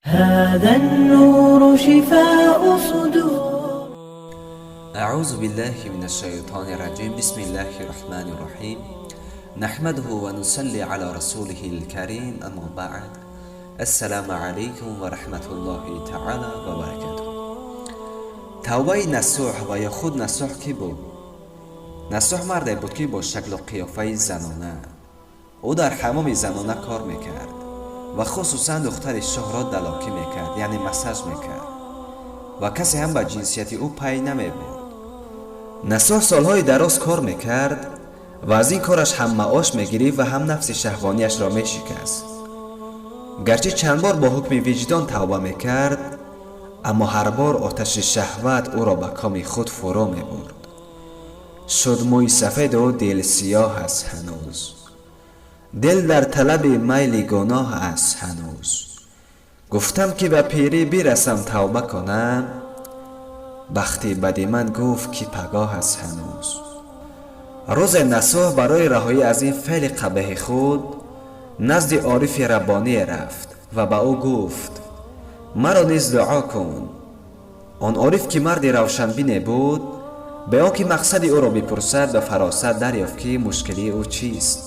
هذا النور شفاء صدور. أعوذ بالله من الشيطان الرجيم. بسم الله الرحمن الرحيم. نحمده ونصلي على رسوله الكريم. أما بعد، السلام عليكم ورحمة الله تعالى وبركاته. Тавбаи Насӯҳ ва ё худ Насӯҳ кӣ буд? Насӯҳ марде буд, ки бо шаклу қиёфаи занона. Ӯ дар ҳамоми занона кор мекард ва хусусан духтари шоҳро далокӣ мекард, яъне массаж мекард, ва касе ҳам ба ҷинсияти ӯ пай намебурд. Насӯҳ солҳои дароз кор мекард ва аз ин кораш ҳам маош мегирифт ва ҳам нафси шаҳвонияшро мешикаст. Гарчи чанд бор бо ҳукми виҷдон тавба мекард, аммо ҳар бор оташи шаҳват ӯро ба коми худ фурӯ мебурд. Шуд мӯи сафеду дил сиёҳ аст ҳанӯз, дил дар талаби майли гуноҳ аст ҳанӯз. Гуфтам, ки ба пирӣ бирасам, тавба кунам, бахти бади ман гуфт, ки пагоҳ аст ҳанӯз. Рӯзе Насӯҳ барои раҳоӣ аз ин феъли қабеҳи худ назди орифи раббоние рафт ва ба ӯ гуфт: «Маро низ дуо кун». Он ориф, ки марди равшанбине буд, бе он ки мақсади ӯро бипурсад, ба фаросат дарёфт, ки мушкилии ӯ чист.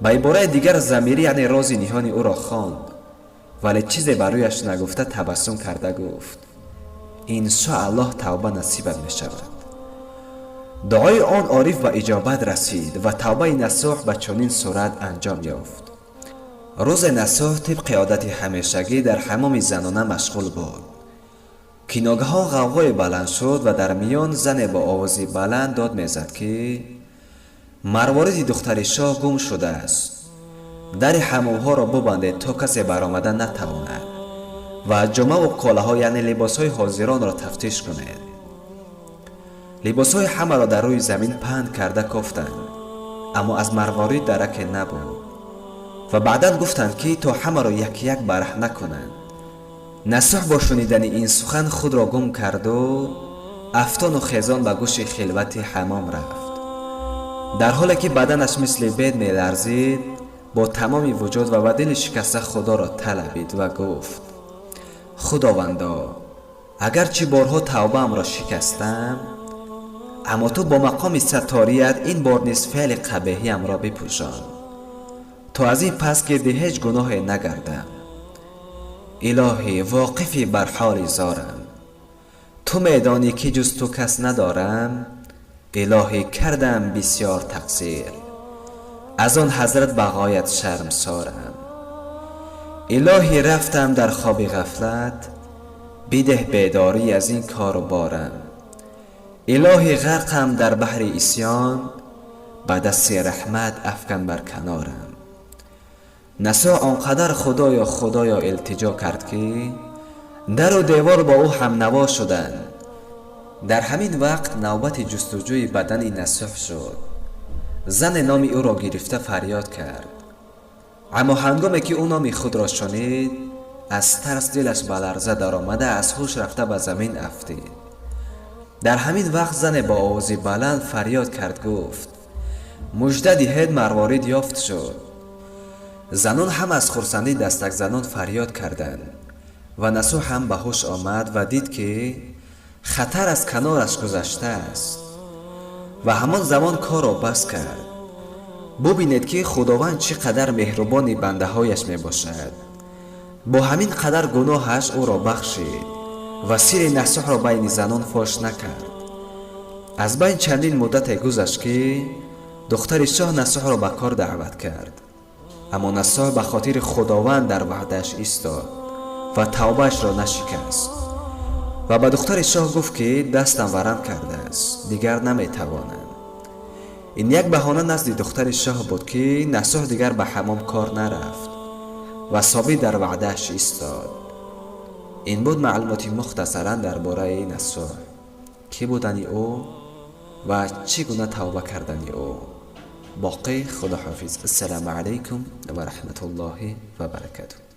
Ба ибораи дигар, замирӣ, яъне рози ниҳони ӯро хонд, вале чизе ба рӯяш нагуфта, табассум карда гуфт: «Иншоаллоҳ, тавба насибат мешавад». Дуои он ориф ба иҷобат расид ва тавбаи Насӯҳ ба чунин сурат анҷом ёфт. Рӯзе Насӯҳ тибқи одати ҳамешагӣ дар ҳамоми занона машғул буд, ки ногаҳон ғавғое баланд шуд ва дар миён зане бо овози баланд дод мезад, ки марвориди духтари шоҳ гум шудааст, дари ҳамомҳоро бубандед, то касе баромада натавонад, ва ҷомаву колаҳо, яъне либосҳои ҳозиронро тафтиш кунед. Либосҳои ҳамаро дар рӯи замин паҳн карда кофтанд, аммо аз марворид дараке набуд ва баъдан гуфтанд, ки то ҳамаро як як бараҳна кунанд. Насӯҳ бо шунидани ин сухан худро гум карду афтону хезон ба гӯши хилвати ҳамом рафт. Дар ҳоле ки баданаш мисли бед меларзид, бо тамоми вуҷуд ва ба дили шикаста Худоро талабид ва гуфт: «Худовандо, агарчи борҳо тавбаамро шикастам, аммо ту бо мақоми сатторият ин бор низ феъли қабеҳиамро бипӯшон, то аз ин пас гирди ҳеҷ гуноҳе нагардам. Илоҳӣ, воқифӣ бар ҳоли зорам, ту медонӣ, ки ҷуз ту кас надорам. Илоҳӣ, кардам бисьёр тақсир, аз он ҳазрат ба ғоят шармсорам. Илоҳӣ, рафтам дар хоби ғафлат, бидеҳ бедорӣ аз ин кору борам. Илоҳӣ, ғарқам дар баҳри исьён, ба дасти раҳмат афкан бар канорам». Насӯҳ он қадар «Худоё, Худоё» илтиҷо кард, ки дару девор бо ӯ ҳамнаво шуданд. Дар ҳамин вақт навбати ҷустуҷӯи бадани Насӯҳ шуд. Зане номи ӯро гирифта фарёд кард, аммо ҳангоме ки ӯ номи худро шунид, аз тарс дилаш ба ларза даромада, аз ҳуш рафта, ба замин афтид. Дар ҳамин вақт зане бо овози баланд фарёд кард, гуфт: «Мужда диҳед, марворид ёфт шуд». Занон ҳам аз хурсандӣ дастакзанон фарёд карданд ва Насӯҳ ҳам ба ҳуш омад ва дид, ки хатар аз канораш гузаштааст, ва ҳамон замон корро бас кард. Бубинед, ки Худованд чӣ қадар меҳрубони бандаҳояш мебошад. Бо ҳамин қадар гуноҳаш ӯро бахшид ва сири Насӯҳро байни занон фош накард. Аз байн чандин муддате гузашт, ки духтари шоҳ Насӯҳро ба кор даъват кард, аммо Насӯҳ ба хотири Худованд дар ваъдааш истод ва тавбаашро нашикаст ва ба духтари шоҳ гуфт, ки дастам варам кардааст, дигар наметавонам. Ин як баҳона назди духтари шоҳ буд, ки Насӯҳ дигар ба ҳамом кор нарафт ва собит дар ваъдааш истод. Ин буд маълумоти мухтасаран дар бораи Насӯҳ, кӣ будани ӯ ва чӣ гуна тавба кардани ӯ. Боқӣ худоҳофиз. Ассалому алайкум ва раҳматуллоҳи ва баракатуҳ.